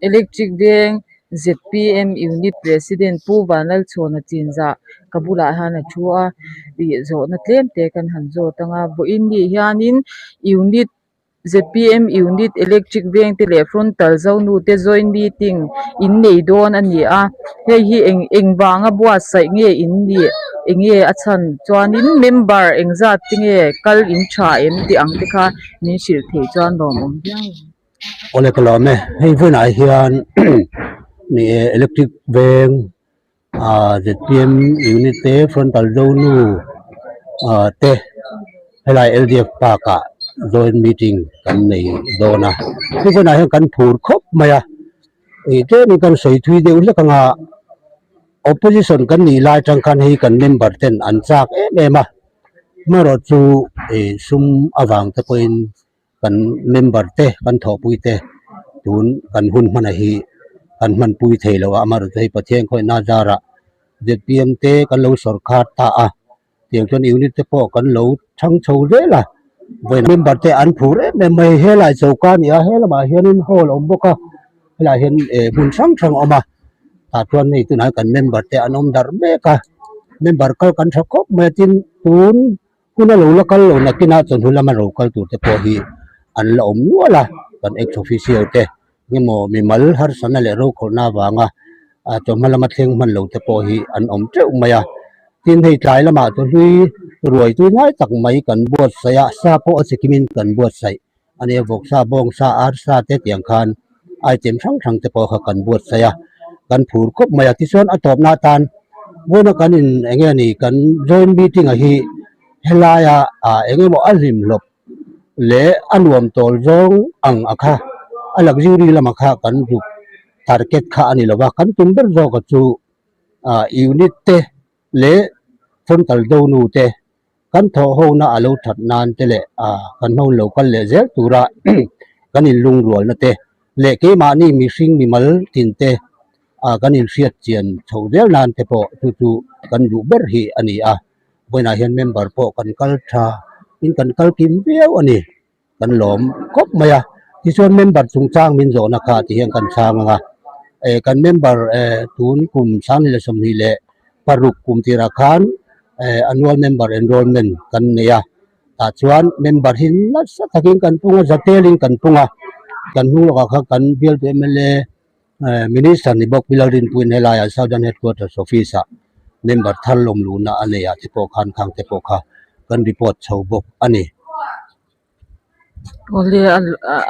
Electric veng zpm unit president Pu Vanlalchhawna chinzah ka bulah hian a thu a ih zawhna tlem te kan han zawt ang a vawiin ni hianin unit zpm unit electric veng te leh frontal zonu te joint meeting in nei dawn a ni a hei hi eng eng vanga buatsaih nge in nih eng nge a chhan chuanin member engzat te nge kal in tha em tih ang te kha min hrilh theih chuan lawmawm viau ang. Awle ka lawm e, hei vawiinah hian ni e electric veng ah zpm unit te frontal zonu ah te helai ldf park ah joint meeting kan nei dawn a hei vawiinah hian kan phur khawp mai a ih tlemin kan sawi thui deuh hlek ang a opposition kan nih lai atang khan hei kan member ten an chak em em a amaherawhchu ih sum avang te pawhin. Kan member te kan thawhpui te tun kan hun hmana hi kan hmanpui thei lo a amaherawhchu hei Pathian khawihna zarah zpm te kan lo sawrkhar ta a tiang chuan unit te pawh kan lo chhang chho zel a vawiin member te an phur em em mai helai choka a ni a helamah hianin hall a awm bawk a helaiah hian eh hmun hrang hrang a awm a tah chuan hei tunah kan member te an awm darh mek a member kal kan tha khawp mai a tin tun. Hun a lo la kal lo nakinah chawhnu lama ro kal tur te pawh hi an la awm nual a, kan ex officio te engemaw mimal harsatna leh rokhawlhna avanga chawhma lama thleng hman lo te pawh hi an awm teuh mai a. Tin hei tlai lamah chawhlui ruai tui ngai tak mai kan buatsaih a, sa pawh a chikimin kan buatsaih a nia, vawksa, bawngsa, arsa te tiang khan item hrang hrang te pawh kha kan buatsaih a, kan phur khawp mai a. Tichuan a tawpna atan vawiina kan in eng nge ni kan joint meeting a hi helaia ah eng emaw a hlim hlawp leh a nuam tawl zawng ang a kha a luxury lamah kha kan zuk target kha a ni lo va, kan tum ber zawk a chu ah unit te leh frontal donu te Kan thawh hona a lo that nan te leh kan hnawn lo kal leh zel tura kan inlungrualna te leh keimahni mihring mimal tin te kan inhriat chian chhoh zel nan te pawh chu chu kan duh ber hi a ni a. Vawiinah hian member pawh kan kal tha in kan kal kim viau a ni. Kan lawm khawp mai a, tichuan member chungchang min zawhna kha ti hian kan chhang ang a, eh kan member eh tun kum 2026 kum tirah khan eh annual member enrollment kan nei a, tah chuan member hi nasa takin kan pung a, zatelin kan pung a, kan hnung lawkah khan kan bialtu mla eh minister ni bawk Bilal Rinpuiin helaiah Southern Headquarters office ah member thar lawm luhna a nei ah te pawh khan khang te pawh kha kan report chho bawk a ni. Awle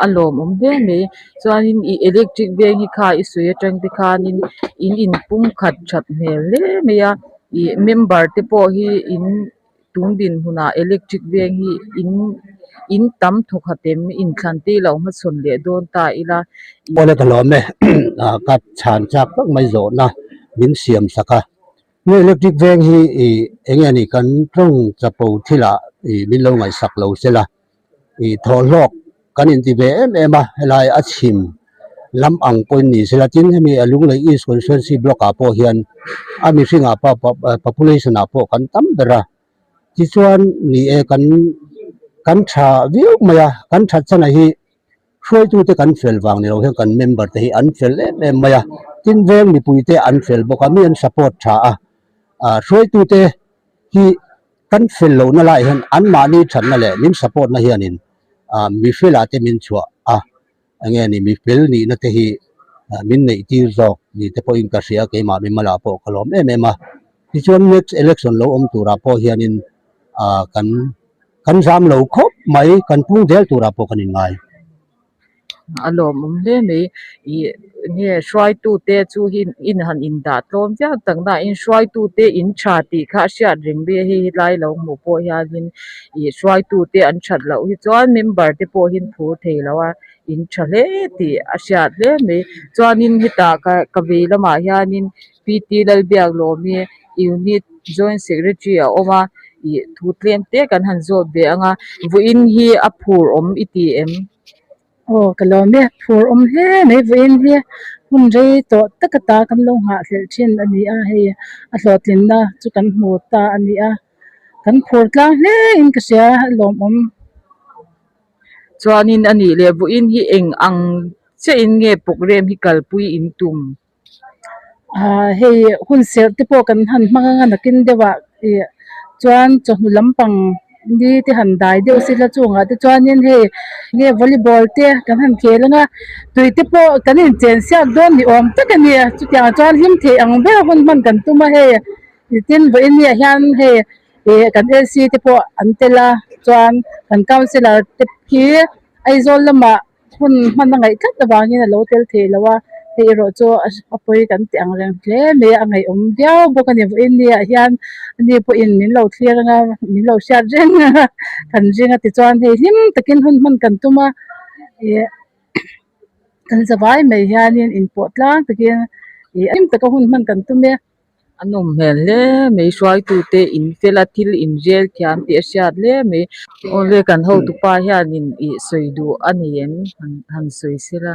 a lawmawm hle mai chuanin ih electric veng hi kha i sawi atang te khanin in inpum khat that hmel hle mai a ih member te pawh hi in tun dinhmunah electric veng hi in in tam thawk khat em inthlan te ilo hmachhawn leh dawn ta ila. Awle ka lawm e ka chhan chak tak mai zawhna min siam sak a. Nge electric veng hi ih eng nge ni kan tawng chapo thilah ih min lo ngaihsak lo sela ih thawhhlawk kan inti ve em em a helai a chhim lam ang pawhin ni sela tin hemi a Lunglei East Constituency block ah pawh hian a mihring ah pawh population ah pawh kan tam ber a tichuan ni e kan kan tha viau mai a kan that chhan ah hi Hruaitute kan fel vang ni lo hian kan member te hi an fel em em mai a, tin veng mipui te an fel bawk a, mi an support tha a, ah hruaitute hi kan fel lohna lai hian anmahni thatna leh min support na hianin ah mi felah te min chhuah a, enge ni mi fel nihna te hi min neih tir zawk ni te pawhin ka hria keimah mimalah pawh ka lawm em em a, tichuan next election lo awm turah pawh hianin ah kan. Kan zam lo khawp mai, kan pung zel turah pawh kan inngai. A lawmawm hle mai. Ih nge hruaitute chu hi in han indah tlawm viau tak nain hruaitute in tha tih kha a hriat reng mai a, hei helai lo hmuh pawh hianin ih hruaitute an that loh hi chuan member te pawh hi an phur thei lo a, in tha hle tih a hriat hle mai. Chuanin hetah ka ka vei lamah hianin P T Lalbiaklawmi unit joint secretary a awm a ih thu tlem te kan han zawt ve ang a vawiin hi a phur awm i ti em? Aw ka lawm e phur awm hle mai vawiin hi hun rei tawh tak ata kan lo nghahhlelh thin a ni a hei a hlawhtlinna chu kan hmu ta a ni a kan phur tlang hle in ka hria a lawmawm. Chuanin a nih leh vawiin hi eng ang. chiahin nge programme hi kalpui in tum? Ahh hei hun serh te pawh kan han hmang anga nakin deuhah ih chuan chawhnu lampang ni te han dai deuh sela chungah te chuanin hei nge volleyball te kan han khel anga tui te pawh kan inchen siak dawn ni awm tak a ni chutiang chuan hlim theih ang ber hun hman kan tum a hei tin vawiin ni ah hian hei ih kan L C te pawh an tel a chuan kan councillor te khi Aizawl lamah. Hun hman a ngaih tlat avangin a lo tel thei lo a, hei erawh chu a pawi kan tih ang reng hle mai a, a ngaihawm viau bawk a ni. Vawiin ni ah hian ani pawhin min lo thlir anga min lo hriat reng a kan ring a tichuan hei hlim takin hun hman kan tum a ih kan zavai mai hianin inpawh tlang takin ih hlim taka hun hman kan tum e. A nawm hmel hle mai hruaitute in fela thil in rel thiam tih a hriat hle mai awle kan hotupa hianin ih sawi duh a ni em han han sawi sela.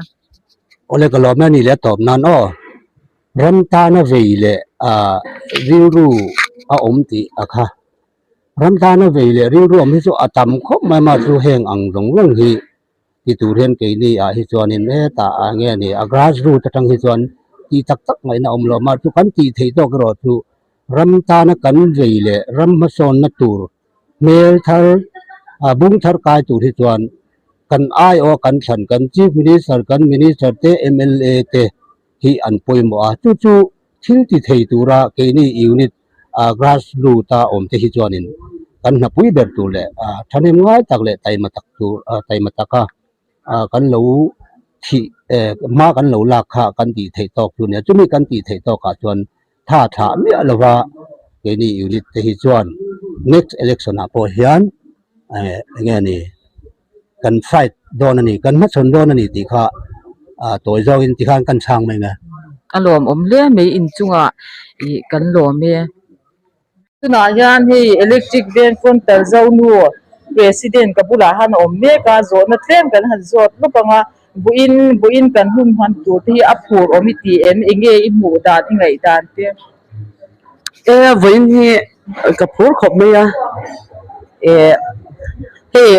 Awle ka lawm e ni leh tawp nan aw ram tana vei leh ah rilru a awm tih a kha ram tana vei leh rilru awm hi chu a tam khawp mai a mahse heng ang zawng zawng hi ti tur hian keini ah hi chuanin hetah ah nge ni a grass root atang hi chuan tih tak tak ngaihna awm lo mah chu kan tih theih tawk erawh chu ram tana kan vei leh ram hmasawnna tur hmel thar ah bung thar kai tur hi chuan kan aiawh kan thlan kan chief minister kan minister te M_L_A te hi an pawimawh a chu chu thil ti thei tura keini unit ah grass root a awm te hi chuanin kan hnapui ber tur leh ah thahnem ngai tak leh taima tak tur ah taima taka ah kan lo thih eh hma kan lo lak kha kan tih theih tawk chu a nia chumi kan tih theih tawkah chuan tha thlah miah lova keini unit te hi chuan next election ah pawh hian eh eng nge ni kan fight dawn a ni kan hmachhawn dawn a ni tih kha ah tawi zawngin tikhan kan chhang mai ang e. A lawmawm hle mai inchungah ih kan lawm e. Tunah hian hei electric veng frontal zonu president ka bulah han a awm mek a zawhna tlem kan han zawt lawk ang a buin buin kan hun hman tur te hi a phur awm i ti em eng nge i hmuh dan i ngaih dan te. E vawiin hi ka phur khawp mai a eh hei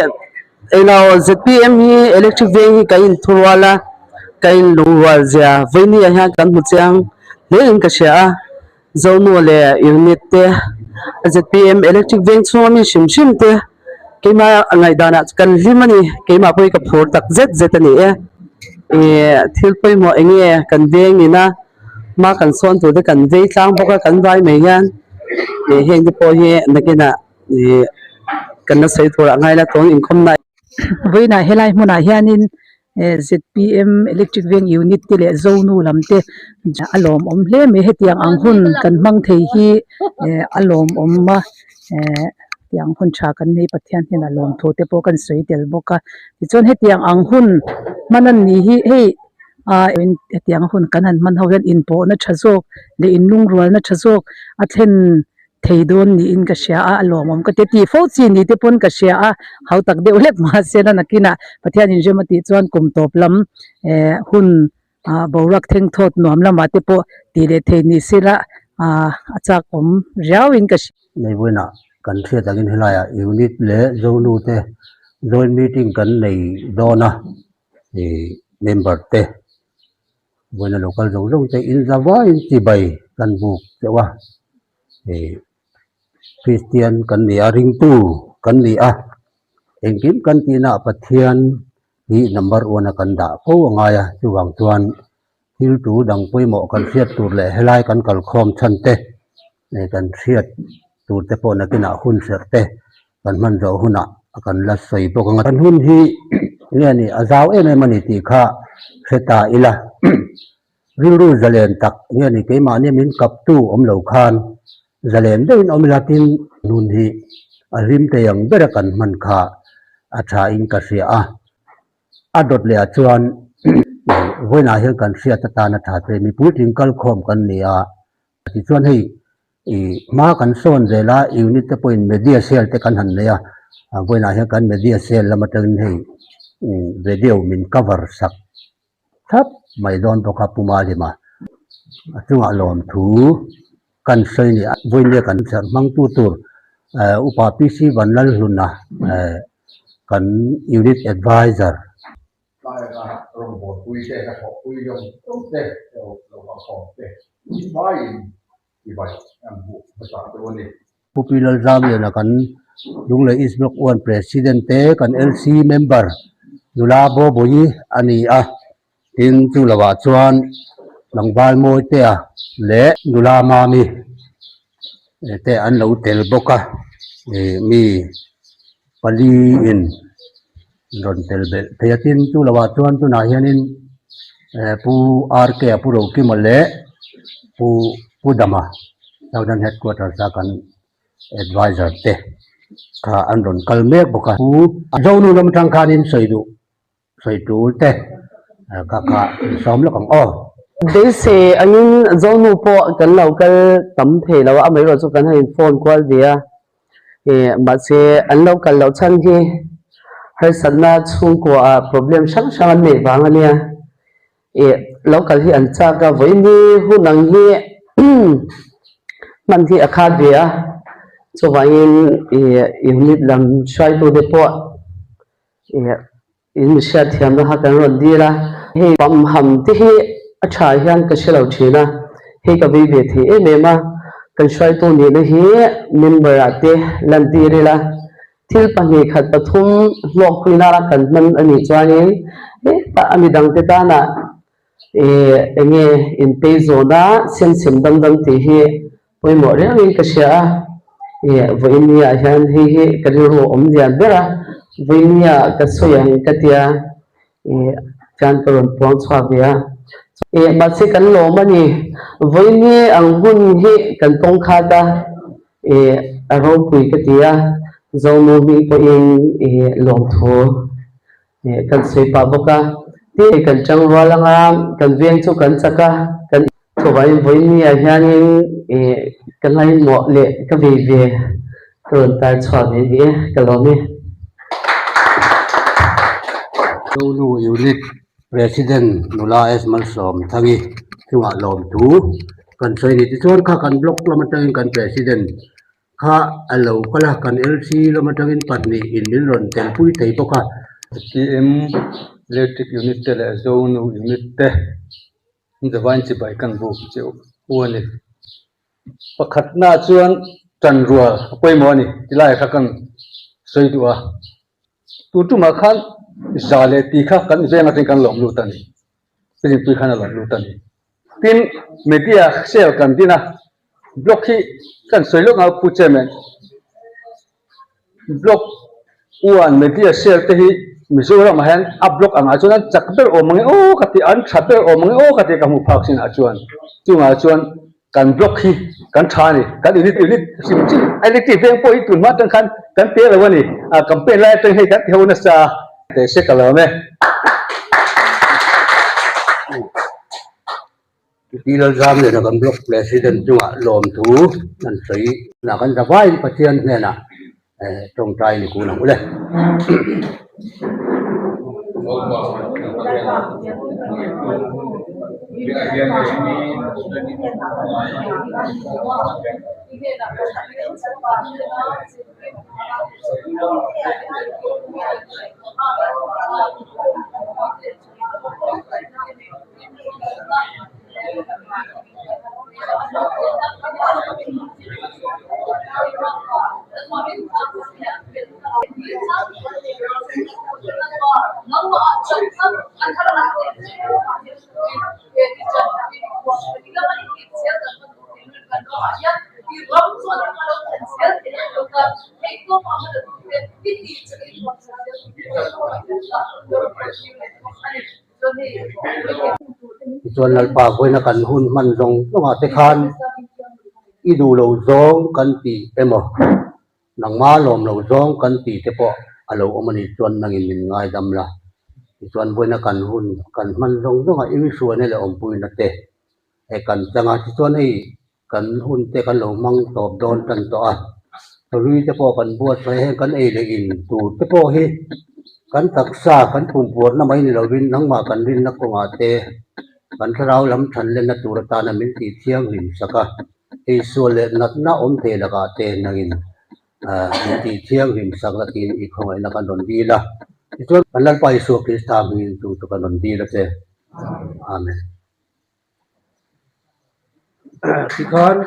englo Z_P_M hi electric veng hi ka inthurual a ka inlungrual zia vawiin ah hian kan hmu chiang hle in ka hria a Zonu leh unit te Z_P_M electric veng chhunga mi hrim hrim te keimah ngaihdanah kan hlim a ni keimah pawh hi ka phur tak zet zet a ni e ih thil pawimawh eng nge kan veng in a. hma kan sawn tur te kan vei tlang bawk a kan vai mai hian ih heng te pawh hi nakinah ih kan la sawi tur ah ngai la tun inkhawm na. Vawiinah helai hmunah hianin eh Z_P_M electric veng unit te leh zonu lam te a lawmawm hle mai hetiang ang hun kan hmang thei hi eh a lawmawm a eh tiang hun tha kan nei Pathian hnenah lawmthu te pawh kan sawi tel bawk a tichuan hetiang ang hun hman a ni hi hei. a hetiang hun kan han hman ho hian inpawhna tha zawk leh inlungrualna tha zawk a thlen thei dawn niin ka hria a a lawmawm ka ti a tih fo chi ni te pawn ka hria a hau tak deuh hlek mahse la nakinah Pathian inrem a tih chuan kum tawp lam eh hun ah boruak theng thawt nuam lamah te pawh tih leh thei ni se la ah a chak awm riau in ka hria. Neivawiinah kan hriat angin helaiah unit leh Zonu te joint meeting kan nei dawn a. Ih member te vawiina lo kal zawng zawng te in za vaiin chibai kan buk deuh a ih Kristian kan ni a ringtu kan ni a engkim kan tihna ah Pathian hi number one a kan dah fo a ngai a chuvang chuan thil tul dang pawimawh kan hriat tur leh helai kan kalkhawm chhan te ih kan hriat tur te pawh nakinah hun serh te kan hman zawh hunah kan la sawi bawk ang a. Kan hun hi nge ni a zau em em a ni tih kha hre ta ila rilru zalen tak nge ni keimahni min kaptu awm lo khan zalen deuhin awm ila tin nun hi a hlim thei ang bera kan hman kha a tha in ka hria a. A dawt leh ah chuan vawiinah hian kan hriat atana tha che mipui tling kalkhawm kan ni a tichuan hei Ih hma kan sawn zel a unit te pawhin media cell te kan han nei a vawiinah hian kan media cell lam atangin hei video min cover sak thlap mai dawn bawk a Puma lima a chungah lawmthu kan sawi a ni vawiin nia kan serh hmangtu tur upa P C Vanlalhluna kan unit advisor. Tlaia rawngbawlpui te, ka thawhpui zawng zawng te, lo lo kalkhawm te vaiin chibai an hmuh hmasa deuh a ni. Pu Pi Lalzamliana kan Lunglei East Block One President te kan LC member nula Bawbawi a ni a, tin chu lovah chuan tlangval Mawitea leh nula Mami te an lo tel bawk a, ih mi pali in rawn tel belh thei a tin chu lovah chuan tunah hianin eh pu R K a pu Rokima leh pu pu Dama Southern Headquarters a kan advisor te kha an rawn kal mek bawk a pu Zonu lam atang khanin sawi duh sawi tul te kha kha insawm lawk ang aw. Beisei angin Zonu pawh kan lo kal tam thei lo a amaherawhchu chu kan han in phone kual ve a Ih mahse an lo kal loh chhan hi harsatna chhungkua ah problem hrang hrang an neih vang a nia. Ih lo kal hi an chak a, vawiin hun ang hi hman hi a khat ve a, chuvangin ih unit lam hruaitute pawh ih In hriatthiamna kha kan rawn dil a, hei pamham te hi a tha hian ka hre lo thin a, hei ka vei ve thei em em a, kan hruaitu nihna hi member ah te lantir ila, thil pahnih khat pathum hlawkpuina kan hman a nih chuanin hetah a midang te tanah ih eng nge inpei zawna sem sem dam dam tih hi Pawimawh riauin ka hria a, ih vawinia hian hei hi ka rilru awm lian ber a, vawinia ka sawi ang ka tia ih chuan ka rawn puang chhuak ve a. Ih mahse kan lawm a ni, vawiini ang hun hi kan tawng khat a, ih a ropui ka ti a, Zonu hming pawhin ih lawmthu ih kan sawi pah bawk a, tin kan tangrual anga kan veng chu kan chak a, kan. Chuvangin vawinia hianin ih ka ngaimawh leh ka vei ve ka rawn tar chhuak ve ni e, ka lawm e. Zonu Unit President Nula S Malsawmthangi chungah lawmthu kan sawi a ni. Tichuan kha kan block lam atangin kan President kha a lo kal a, kan LC lam atangin pahnih in min rawn telpui thei bawk a. ZPM Electric Unit te leh Zonu Unit te Divine chibai kan buk cheu u a ni. Pakhatna chuan tan rual a pawimawh a ni ti laiah kha kan sawi duh a. Tun tumah khan za leh ti kha kan veng atangin kan lawm lut a ni. Rinpui khan a lawm lut a ni. Tin, media cell kan din a, block hi kan sawi lawk ang Pu Chairman. Block uan media cell te hi Mizoram ah hian a block angah chuan an chak ber awm ang e aw ka ti an tha ber awm ang e aw ka ti ka hmuh phak chinah chuan chungah chuan kan block hi kan tha a ni kan unit unit hrim hrim electric veng pawh hi tun hma atang khan kan pe lo a ni a campaign lai atang hei kan ti ho nasa teh se ka lo awm e. Pi Lalzamliana kan Block President chungah lawmthu an sawi. Tunah kan zavaiin Pathian hnenah tawngtai ni kun ang u le. Tichuan Lalpa vawiina kan hun hman zawng zawngah te khan i duh lo zawng kan tih emaw nangma lawm lo zawng kan tih te pawh a lo awm a nih chuan nangin min ngaidam la. Tichuan vawiina kan hun kan hman zawng zawngah i mihruaina leh awmpuina te hei kan chang a, tichuan hei kan hun te kan lo hmang tawp dawn tan tawh a, tawlui te pawh kan buatsaih a heng kan ei leh in tur te pawh hi kan taksa kan pumpuarna mai ni lovin nangmah kan rinna kawngah te kan thlarau lam than lenna tur atana min tih thianghlim sak a, eisual leh natna awm thei lakah te nangin min tih thianghlim sak la tiin i khawngaihna kan rawn dil a. Tichuan kan Lalpa Isua Krista hmingin chung chu kan rawn dil a che. Amen. Tikhan.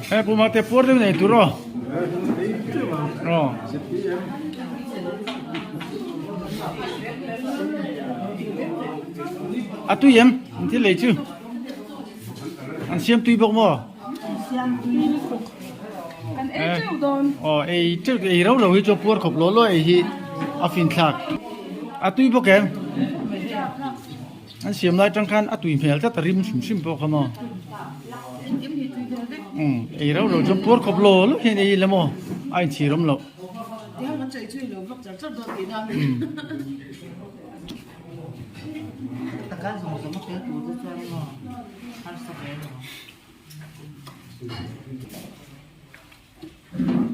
He puma te puar deuh nei tur aw. Aw. A tui em an thil ei chu. An siam tui bawk maw? Siam tui lutuk. Kan ei teuh dawn. Aw ei teuh ei rau lo hi chu puar khawp law law ei hi a fin thlak. A tui bawk em? An siam lai tang khan a tui hmel tlat a rim hrim hrim pawh kha maw? Umm ei rau lo chuan puar khawp law law hian ei ila maw? A inchhir awm loh. Umm.